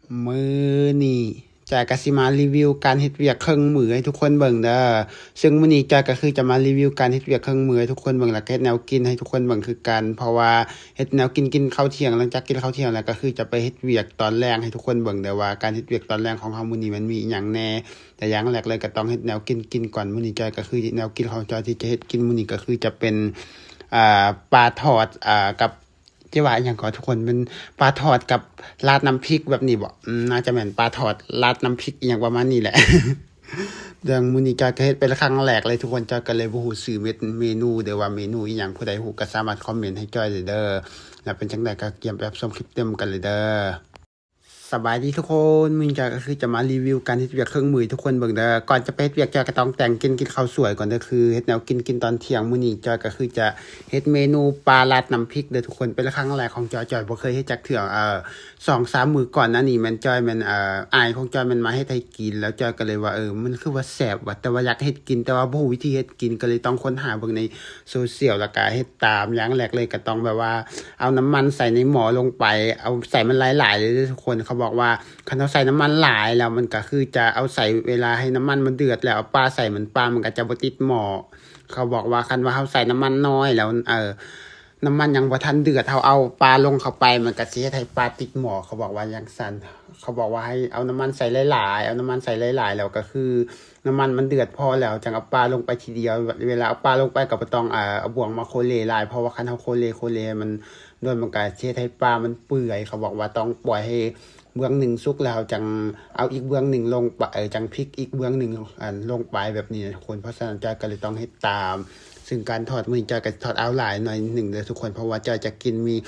ມື້ນີ້ຈອຍກໍຊິມາຣີວິວການເຮັດວຽກເຄິ່ງມື້ໃຫ້ທຸກຄົນເບິ່ງເດີ. ເຊິ່ງມື້ນີ້ຈອຍກໍຄືຈະມາຣີວິວການເຮັດວຽກເຄິ່ງມື້ໃຫ້ທຸກຄົນເບິ່ງ ແລ້ວກໍເຮັດແນວກິນໃຫ້ທຸກຄົນເບິ່ງຄືກັນ ເພາະວ່າເຮັດແນວກິນ ກິນເຂົ້າທ່ຽງ, ຫຼັງຈາກກິນເຂົ້າທ່ຽງແລ້ວກໍຄືຈະໄປເຮັດວຽກຕອນແລງໃຫ້ທຸກຄົນເບິ່ງເດີ ວ່າການເຮັດວຽກຕອນແລງຂອງເຮົາມື້ນີ້ມັນມີອີ່ຫຍັງແດ່. ແຕ່ຢ່າງແລກເລີຍກໍຕ້ອງເຮັດແນວກິນກິນກ່ອນ. ມື້ນີ້ຈອຍກໍຄືແນວກິນຂອງຈອຍທີ່ຈະເຮັດກິນມື້ນີ້ກໍຄືຈະເປັນ ອ່າ ປາທອດ ອ່າ ກັບ ຈະວ່າອີ່ຫຍັງກໍທຸກຄົນ ແມ່ນປາທອດກັບລາດນ້ຳພລິກແບບນີ້ບໍ? ອືມ ໜ້າຈະແມ່ນປາທອດລາດນ້ຳພລິກ ອີ່ຫຍັງປະມານນີ້ແຫຼະ. ເລື່ອງມື້ນີ້ຈອຍກໍເຮັດເປັນຄັ້ງແລກເລີຍທຸກຄົນ, ຈອຍກໍເລີຍບໍ່ຮູ້ຊື່ເມັດເມນູເດີວ່າເມນູອີ່ຫຍັງ, ຜູ້ໃດຮູ້ກໍສາມາດຄອມເມັນໃຫ້ຈອຍໄດ້ເດີ. ແລ້ວເປັນຈັ່ງໃດກໍກຽມໄປຮັບຊົມຄລິບເຕັມກັນເລີຍເດີ. ສະບາຍດີທຸກຄົນ, ມື້ນີ້ຈອຍກໍຄືຈະມາຣີວິວການເຮັດວຽກເຄິ່ງມື້ໃຫ້ທຸກຄົນເບິ່ງເດີ. ກ່ອນຈະໄປເຮັດວຽກ ຈອຍກໍຕ້ອງແຕ່ງກິນ ກິນເຂົ້າສວຍກ່ອນເດີ, ຄືເຮັດແນວກິນ ກິນຕອນທ່ຽງ. ມື້ນີ້ຈອຍກໍຄືຈະເຮັດເມນູປາລາດນ້ຳພລິກເດີທຸກຄົນ, ເປັນຄັ້ງແລກຂອງຈອຍ, ຈອຍບໍ່ເຄີຍເຮັດຈັກເທື່ອ. ເອີ ສອງສາມມື້ກ່ອນໜ້ານີ້ແມ່ນຈອຍ ແມ່ນ ເອີ ອ້າຍຂອງຈອຍແມ່ນມາເຮັດໃຫ້ກິນ, ແລ້ວຈອຍກໍເລີຍວ່າ ເອີ ມັນຄືວ່າແຊບວ່າ ແຕ່ວ່າຢາກເຮັດກິນ ແຕ່ວ່າບໍ່ຮູ້ວິທີເຮັດກິນ, ກໍເລີຍຕ້ອງຄົ້ນຫາເບິ່ງໃນ ໂຊຊຽວ ແລ້ວກະເຮັດຕາມ. ຢ່າງແລກເລີຍກໍຕ້ອງແບບວ່າເອົານ້ຳມັນໃສ່ໃນໝໍ້ລົງໄປ, ເອົາໃສ່ມັນຫຼາຍໆເລີຍເດີທຸກຄົນ. ເຂົາບອກວ່າຄັນເຮົາໃສ່ນ້ຳມັນຫຼາຍແລ້ວ ມັນກະຄືຈະເອົາໃສ່ເວລາໃຫ້ນ້ຳມັນມັນເດືອດແລ້ວເອົາປາໃສ່ ມັນ ປາມັນກະຈະບໍ່ຕິດໝໍ້. ເຂົາບອກວ່າຄັນວ່າເຮົາໃສ່ນ້ຳມັນນ້ອຍແລ້ວ ເອີ ນ້ຳມັນຍັງບໍ່ທັນເດືອດ ເຮົາເອົາປາລົງເຂົ້າໄປ ມັນກະຊິເຮັດໃຫ້ປາຕິດໝໍ້, ເຂົາບອກວ່າຈັ່ງຊັ້ນ. ເຂົາບອກວ່າໃຫ້ເອົານ້ຳມັນໃສ່ຫຼາຍໆ, ເອົານ້ຳມັນໃສ່ຫຼາຍໆ ແລ້ວກໍຄື ນ້ຳມັນມັນເດືອດພໍແລ້ວ ຈັ່ງເອົາປາລົງໄປທີດຽວ. ເວລາເອົາປາລົງໄປກໍບໍ່ຕ້ອງ ເອີ ເອົາບ່ວງມາໂຄເລຫຼາຍ, ເພາະວ່າຄັນເຮົາໂຄເລ ໂຄເລໃຫ້ມັນດົນ ມັນກໍເຮັດໃຫ້ປາມັນເປື່ອຍ. ເຂົາບອກວ່າຕ້ອງປ່ອຍໃຫ້ເບື້ອງໜຶ່ງສຸກ ແລ້ວເຮົາຈັ່ງເອົາອີກເບື້ອງໜຶ່ງລົງໄປ ເອີ ຈັ່ງພລິກອີກເບື້ອງໜຶ່ງ ອັນ ລົງໄປແບບນີ້ນະທຸກຄົນ. ເພາະສະນັ້ນຈອຍກໍເລີຍຕ້ອງເຮັດຕາມ. ຊຶ່ງການທອດມື້ນີ້ຈອຍກໍທອດເອົາຫຼາຍໜ້ອຍໜຶ່ງເດີທຸກຄົນ, ເພາະວ່າຈອຍຈະກິນ ມີ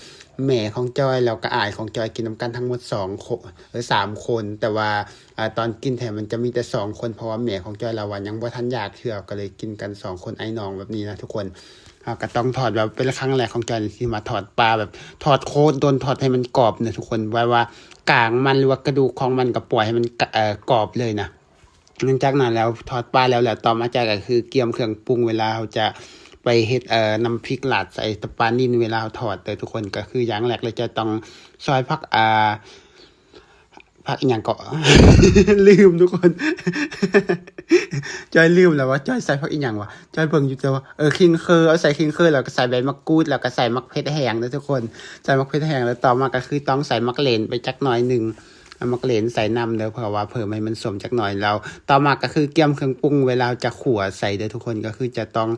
ແມ່ຂອງຈອຍ ແລ້ວກໍອ້າຍຂອງຈອຍ ກິນນຳກັນທັງໝົດສອງຄົນ ເອີ ສາມຄົນ. ແຕ່ວ່າ ອາ ຕອນກິນແທ້ມັນຈະມີແຕ່ສອງຄົນ ເພາະວ່າແມ່ຂອງຈອຍລາວວ່າຍັງບໍ່ທັນຢາກເທື່ອ ກໍເລີຍກິນກັນສອງຄົນອ້າຍນ້ອງແບບນີ້ນະທຸກຄົນ. ເຮົາກໍຕ້ອງທອດແບບເປັນຄັ້ງແລກຂອງຈອຍທີ່ມາທອດປາ ແບບທອດໂຄດດົນ ທອດໃຫ້ມັນກອບນະທຸກຄົນ, ແບບວ່າກາງມັນ ຫຼືວ່າກະດູກຂອງມັນກໍປ່ອຍໃຫ້ມັນ ກະ ເອີ ກອບເລີຍນະ. ຫຼັງຈາກນັ້ນແລ້ວ ທອດປາແລ້ວ ແລ້ວຕໍ່ມາຈອຍກໍຄືກຽມເຄື່ອງປຸງ ເວລາເຮົາຈະໄປເຮັດ ເອີ ນ້ຳພລິກລາດໃສ່ປານິນ ເວລາເຮົາທອດເດີທຸກຄົນ. ກໍຄືຢ່າງແລກເລີຍຈອຍຕ້ອງຊອຍຜັກ ອາ ຜັກອີ່ຫຍັງເກາະ ລືມທຸກຄົນ, ຈອຍລືມແລ້ວວ່າຈອຍໃສ່ຜັກອີ່ຫຍັງວະ. ຈອຍເບິ່ງຢູ່ແຕ່ວ່າ ເອີ ຂີງເຄີ ເອົາໃສ່ຂີງເຄີ ແລ້ວກໍໃສ່ໃບມະກູດ ແລ້ວກໍໃສ່ໝາກເຜັດແຫ້ງເດີທຸກຄົນ, ໃສ່ໝາກເຜັດແຫ້ງ. ແລ້ວຕໍ່ມາກໍຄືຕ້ອງໃສ່ໝາກເຫຼນໄປຈັກໜ້ອຍໜຶ່ງ ເອົາໝາກເຫຼນໃສ່ນຳເດີ ເພື່ອວ່າເພີ່ມໃຫ້ມັນສົ້ມຈັກໜ້ອຍ. ແລ້ວຕໍ່ມາກໍຄືກຽມເຄື່ອງປຸງ ເວລາເຮົາຈະຂົ້ວໃສ່ເດີທຸກຄົນ, ກໍຄືຈະຕ້ອງ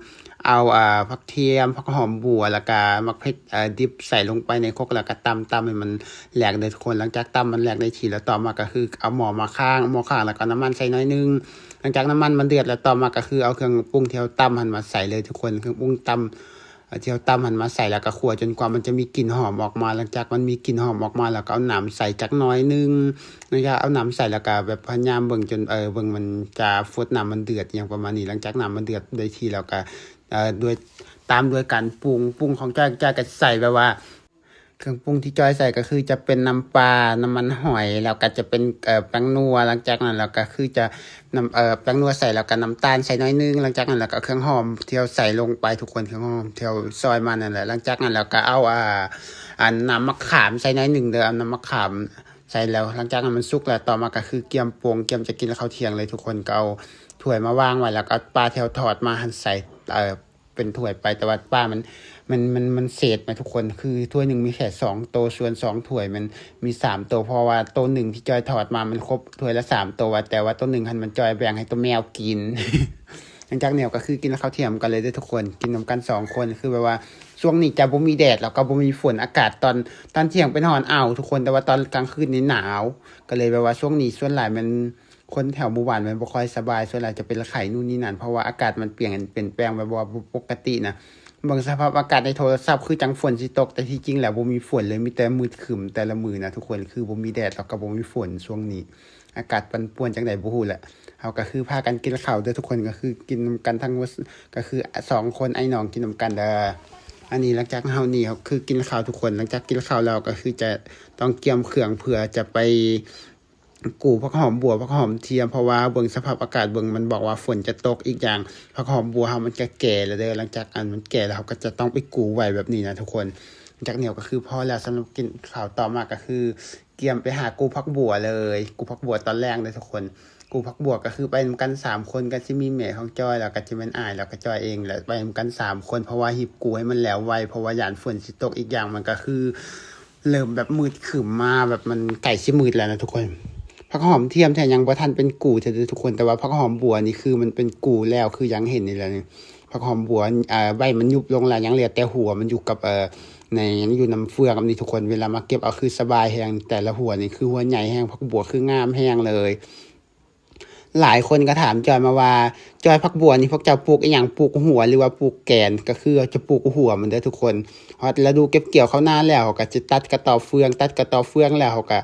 ເອົາ ອາ ຜັກທຽມ ຜັກຫອມບົ່ວ ແລ້ວກະໝາກເຜັດ ອາ ດິບໃສ່ລົງໄປໃນຄົກ ແລ້ວກະຕຳ ຕຳໃຫ້ມັນແຫຼກເດີທຸກຄົນ. ຫຼັງຈາກຕຳມັນແຫຼກໄດ້ທີ່ແລ້ວ ຕໍ່ມາກໍຄືເອົາໝໍ້ມາຄ້າງ ໝໍ້ຄ້າງ ແລ້ວກໍເອົານ້ຳມັນໃສ່ໜ້ອຍໜຶ່ງ. ຫຼັງຈາກນ້ຳມັນມັນເດືອດແລ້ວ ຕໍ່ມາກໍຄືເອົາເຄື່ອງປຸງທີ່ເຮົາຕຳຫັ້ນມາໃສ່ເລີຍທຸກຄົນ, ເຄື່ອງປຸງຕຳ ເອົາທີ່ເຮົາຕຳຫັ້ນມາໃສ່ ແລ້ວກໍຂົ້ວຈົນກວ່າມັນຈະມີກິ່ນຫອມອອກມາ. ຫຼັງຈາກມັນມີກິ່ນຫອມອອກມາແລ້ວ ກໍເອົານ້ຳໃສ່ຈັກໜ້ອຍໜຶ່ງ. ຫຼັງຈາກເອົານ້ຳໃສ່ແລ້ວ ກໍແບບພະຍາຍາມເບິ່ງຈົນ ເອີ ເບິ່ງມັນຈະຟົດ ນ້ຳມັນເດືອດ ອີ່ຫຍັງປະມານນີ້. ຫຼັງຈາກນ້ຳມັນເດືອດໄດ້ທີ່ແລ້ວ ກໍ ເອີ ດ້ວຍ ຕາມດ້ວຍການປຸງ ປຸງຂອງຈອຍ ຈອຍກໍໃສ່ແບບວ່າ ເຄື່ອງປຸງທີ່ຈອຍໃສ່ກໍຄືຈະເປັນນ້ຳປາ ນ້ຳມັນຫອຍ ແລ້ວກໍຈະເປັນ ເອີ ແປ້ງນົວ. ຫຼັງຈາກນັ້ນແລ້ວກໍຄືຈະນຳ ເອີ ແປ້ງນົວໃສ່ ແລ້ວກໍນ້ຳຕານໃສ່ໜ້ອຍໜຶ່ງ. ຫຼັງຈາກນັ້ນແລ້ວກໍເຄື່ອງຫອມທີ່ເຮົາໃສ່ລົງໄປທຸກຄົນ, ເຄື່ອງຫອມທີ່ເຮົາຊອຍມານັ້ນແຫຼະ. ຫຼັງຈາກນັ້ນແລ້ວກໍເອົາ ອາ ອັນ ນ້ຳໝາກຂາມໃສ່ໜ້ອຍໜຶ່ງເດີ, ເອົານ້ຳໝາກຂາມໃສ່ແລ້ວ. ຫຼັງຈາກນັ້ນມັນສຸກແລ້ວ ຕໍ່ມາກໍຄືກຽມປົງ ກຽມຈະກິນເຂົ້າທ່ຽງເລີຍທຸກຄົນ. ກໍເອົາຖ້ວຍມາວາງໄວ້ ແລ້ວກໍເອົາປາທີ່ເຮົາທອດມາຫັ້ນໃສ່ ເອີ ເປັນຖ້ວຍໄປ, ແຕ່ວ່າປາມັນ ມັນ ມັນ ມັນເສດນະທຸກຄົນ, ຄືຖ້ວຍໜຶ່ງມີແຄ່ສອງໂຕ ສ່ວນສອງຖ້ວຍມັນມີສາມໂຕ, ເພາະວ່າໂຕໜຶ່ງທີ່ຈອຍທອດມາມັນຄົບຖ້ວຍລະສາມໂຕ, ແຕ່ວ່າໂຕໜຶ່ງຫັ້ນມັນຈອຍແບ່ງໃຫ້ໂຕແມວກິນ. ຫຼັງຈາກແລ້ວກໍຄືກິນເຂົ້າທ່ຽງກັນເລີຍເດີທຸກຄົນ, ກິນນຳກັນສອງຄົນ. ຄືແບບວ່າຊ່ວງນີ້ຈະບໍ່ມີແດດ ແລ້ວກໍບໍ່ມີຝົນ, ອາກາດຕອນ ຕອນທ່ຽງເປັນຮ້ອນອ້າວທຸກຄົນ, ແຕ່ວ່າຕອນກາງຄືນນີ້ໜາວ. ກໍເລີຍແບບວ່າຊ່ວງນີ້ສ່ວນຫຼາຍແມ່ນ ຄົນແຖວໝູ່ບ້ານມັນບໍ່ຄ່ອຍສະບາຍ, ສ່ວນຫຼາຍຈະເປັນໄຂ້ນູ່ນນີ້ນັ້ນ ເພາະວ່າອາກາດມັນປ່ຽນ ປ່ຽນແປງແບບວ່າບໍ່ປົກກະຕິນະ. ເບິ່ງສະພາບອາກາດໃນໂທລະສັບຄືຈັ່ງຝົນຊິຕົກ, ແຕ່ທີ່ຈິງແລ້ວບໍ່ມີຝົນເລີຍ, ມີແຕ່ມືດຄຶ້ມແຕ່ລະມື້ນະທຸກຄົນ, ຄືບໍ່ມີແດດ ແລ້ວກໍບໍ່ມີຝົນຊ່ວງນີ້. ອາກາດປັ່ນປ່ວນຈັ່ງໃດບໍ່ຮູ້ແຫຼະ. ເຮົາກໍຄືພາກັນກິນເຂົ້າເດີທຸກຄົນ, ກໍຄືກິນນຳກັນທັງໝົດ, ກໍຄືສອງຄົນອ້າຍນ້ອງກິນນຳກັນເດີ. ອັນນີ້ຫຼັງຈາກເຮົານີ້ ເຮົາຄືກິນເຂົ້າທຸກຄົນ, ຫຼັງຈາກກິນເຂົ້າແລ້ວກໍຄືຈະຕ້ອງກຽມເຄື່ອງເພື່ອຈະໄປ ກູ່ຜັກຫອມບົ່ວ ຜັກຫອມທຽມ, ເພາະວ່າເບິ່ງສະພາບອາກາດເບິ່ງ ມັນບອກວ່າຝົນຈະຕົກ. ອີກຢ່າງຜັກຫອມບົ່ວເຮົາມັນກະແກ່ແລ້ວເດີ, ຫຼັງຈາກອັນມັນແກ່ແລ້ວ ເຮົາກໍຈະຕ້ອງໄປກູ່ໄວ້ແບບນີ້ນະທຸກຄົນ. ຈາກໜຽວກໍຄືພໍແລ້ວສຳລັບກິນເຂົ້າ. ຕໍ່ມາກໍຄືກຽມໄປຫາກູ້ຜັກບົວເລີຍ, ກູ້ຜັກບົວຕອນແລງເດີທຸກຄົນ. ກູ້ຜັກບົວກໍຄືໄປນຳກັນສາມຄົນ, ກໍຊິມີແມ່ຂອງຈອຍ ແລ້ວກໍຈະແມ່ນອ້າຍ ແລ້ວກໍຈອຍເອງ ແລະ ໄປນຳກັນສາມຄົນ ເພາະວ່າຮີບກູ້ໃຫ້ມັນແລ້ວໄວ ເພາະວ່າຢ້ານຝົນຊິຕົກ. ອີກຢ່າງມັນກໍຄືເລີ່ມແບບມືດຄຶ້ມມາ, ແບບມັນໃກ້ຊິມືດແລ້ວນະທຸກຄົນ. ຜັກຫອມທຽມແທ້ຍັງບໍ່ທັນເປັນກູ້ເທື່ອເດີທຸກຄົນ, ແຕ່ວ່າຜັກຫອມບົວນີ້ຄືມັນເປັນກູ້ແລ້ວ ຄືຢ່າງເຫັນນີ້ແຫຼະນີ້. ຜັກຫອມບົວ ເອີ ໃບມັນຍຸບລົງແລ້ວ ຍັງເຫຼືອແຕ່ຫົວມັນຢູ່ກັບ ເອີ ໃນ ຍັງຢູ່ນຳເຟືອງແບບນີ້ທຸກຄົນ. ເວລາມາເກັບເອົາຄືສະບາຍແຮງ, ແຕ່ລະຫົວນີ້ຄືຫົວໃຫຍ່ແຮງ, ຜັກບົວຄືງາມແຮງເລີຍ. ຫຼາຍຄົນກໍຖາມຈອຍມາວ່າ ຈອຍ ຜັກບົວນີ້ພວກເຈົ້າປູກອີ່ຫຍັງ? ປູກຫົວ ຫຼືວ່າປູກແກນ? ກໍຄືເຮົາຈະປູກຫົວມັນເດີທຸກຄົນ. ຮອດລະດູເກັບກ່ຽວເຂົ້ານາແລ້ວ ເຮົາກໍຈະຕັດກະຕໍເຟືອງ, ຕັດກະຕໍເຟືອງແລ້ວ ເຮົາກໍ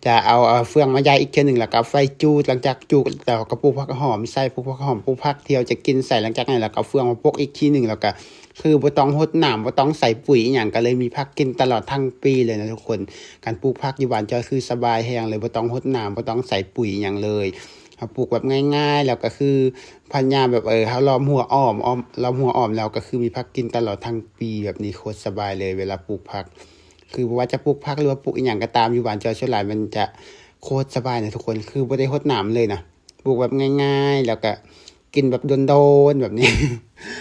ຈະເອົາ ເອົາເຟືອງມາຢາຍອີກເທື່ອໜຶ່ງ ແລ້ວກໍເອົາໄຟຈູດ. ຫຼັງຈາກຈູດແລ້ວ ເຮົາກໍປູກຜັກຫອມໃສ່, ປູກຜັກຫອມ, ປູກຜັກທີ່ເຮົາຈະກິນໃສ່. ຫຼັງຈາກນັ້ນ ແລ້ວກໍເອົາເຟືອງມາປົກອີກທີໜຶ່ງ ແລ້ວກໍ ຄືບໍ່ຕ້ອງຫົດນ້ຳ ບໍ່ຕ້ອງໃສ່ປຸ໋ຍອີ່ຫຍັງ ກໍເລີຍມີຜັກກິນຕະຫຼອດທັງປີເລີຍນະທຸກຄົນ. ການປູກຜັກຢູ່ບ້ານຈອຍຄືສະບາຍແຮງເລີຍ, ບໍ່ຕ້ອງຫົດນ້ຳ ບໍ່ຕ້ອງໃສ່ປຸ໋ຍອີ່ຫຍັງເລີຍ. ເຮົາປູກແບບງ່າຍໆ ແລ້ວກໍຄືພະຍາຍາມແບບ ເອີ ເຮົາລ້ອມຫົວອ້ອມ ອ້ອມ ລ້ອມຫົວອ້ອມແລ້ວ ກໍຄືມີຜັກກິນຕະຫຼອດທັງປີແບບນີ້ ໂຄດສະບາຍເລີຍເວລາປູກຜັກ. ຄືບໍ່ວ່າຈະປູກຜັກ ຫຼືວ່າປູກອີ່ຫຍັງກໍຕາມ ຢູ່ບ້ານຈອຍສ່ວນຫຼາຍມັນຈະໂຄດສະບາຍນະທຸກຄົນ, ຄືບໍ່ໄດ້ຫົດນ້ຳເລີຍນະ. ປູກແບບງ່າຍໆ ແລ້ວກະກິນແບບດົນໆ ແບບນີ້.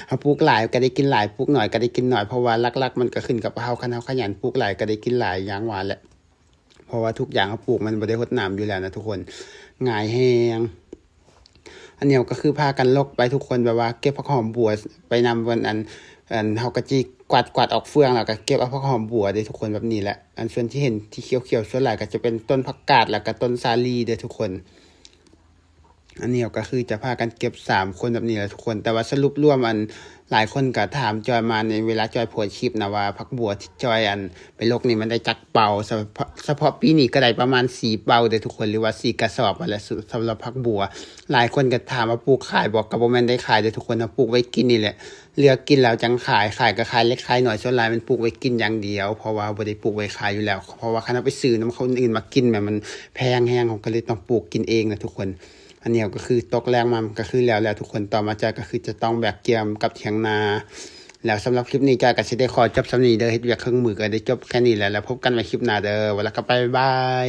ເຮົາປູກຫຼາຍກໍໄດ້ກິນຫຼາຍ, ປູກໜ້ອຍກໍໄດ້ກິນໜ້ອຍ, ເພາະວ່າຫຼັກໆ ມັນກໍຂຶ້ນກັບເຮົາ. ຄັນເຮົາຂະຫຍັນປູກຫຼາຍກໍໄດ້ກິນຫຼາຍ ຢ່າງວ່າແຫຼະ, ເພາະວ່າທຸກຢ່າງເຮົາປູກມັນບໍ່ໄດ້ຫົດນ້ຳຢູ່ແລ້ວນະທຸກຄົນ, ງ່າຍແຮງ. ອັນນີ້ກໍຄືພາກັນລົກໄປທຸກຄົນ, ແບບວ່າເກັບຜັກຫອມບົວໄປນຳ. ອັນ ອັນ ເຮົາກໍຊິກວາດ ກວາດອອກເຟືອງ ແລ້ວກໍເກັບເອົາຜັກຫອມບົວເດ້ທຸກຄົນ, ແບບນີ້ແຫຼະ. ອັນສ່ວນທີ່ເຫັນທີ່ຂຽວໆ ສ່ວນຫຼາຍກໍຈະເປັນຕົ້ນຜັກກາດ ແລ້ວກໍຕົ້ນສາລີເດ້ທຸກຄົນ. ອັນນີ້ກໍຄືຈະພາກັນເກັບສາມຄົນແບບນີ້ແຫຼະທຸກຄົນ. ແຕ່ວ່າສະຫຼຸບລວມ ອັນ ຫຼາຍຄົນກໍຖາມຈອຍມາໃນເວລາຈອຍໂພສຄລິບນະວ່າ ຜັກບົວທີ່ຈອຍ ອັນ ໄປລົກນີ້ມັນໄດ້ຈັກເປົາ? ສະເພາະ ສະເພາະປີນີ້ກໍໄດ້ປະມານສີ່ເປົາເດ້ທຸກຄົນ, ຫຼືວ່າສີ່ກະສອບຫັ້ນແຫຼະ ສຳລັບຜັກບົວ. ຫຼາຍຄົນກໍຖາມວ່າປູກຂາຍບໍ່? ກໍບໍ່ແມ່ນໄດ້ຂາຍເດ້ທຸກຄົນ, ເຮົາປູກໄວ້ກິນນີ້ແຫຼະ. ເລືອກກິນແລ້ວຈັ່ງຂາຍ, ຂາຍກໍຂາຍເລັກຂາຍໜ້ອຍ, ສ່ວນຫຼາຍແມ່ນປູກໄວ້ກິນຢ່າງດຽວ, ເພາະວ່າບໍ່ໄດ້ປູກໄວ້ຂາຍຢູ່ແລ້ວ. ເພາະວ່າຄັນເຮົາໄປຊື້ນຳຄົນອື່ນມາກິນ ແມ່ນມັນແພງແຮງ, ເຮົາກໍເລີຍຕ້ອງປູກກິນເອງນະທຸກຄົນ. ອັນນີ້ກໍຄືຕົກແລງມາ ມັນກໍຄືແລ້ວແລ້ວທຸກຄົນ. ຕໍ່ມາຈອຍກໍຄືຈະຕ້ອງແບກກຽມກັບຖຽງນາ. ແລ້ວສຳລັບຄລິບນີ້ ຈອຍກໍຊິໄດ້ຂໍຈົບສ່ຳນີ້ເດີ, ເຮັດວຽກເຄິ່ງມື້ກໍໄດ້ຈົບແຄ່ນີ້ແຫຼະ. ແລ້ວພົບກັນໃໝ່ຄລິບໜ້າເດີ, ແລ້ວກໍບາຍບາຍ.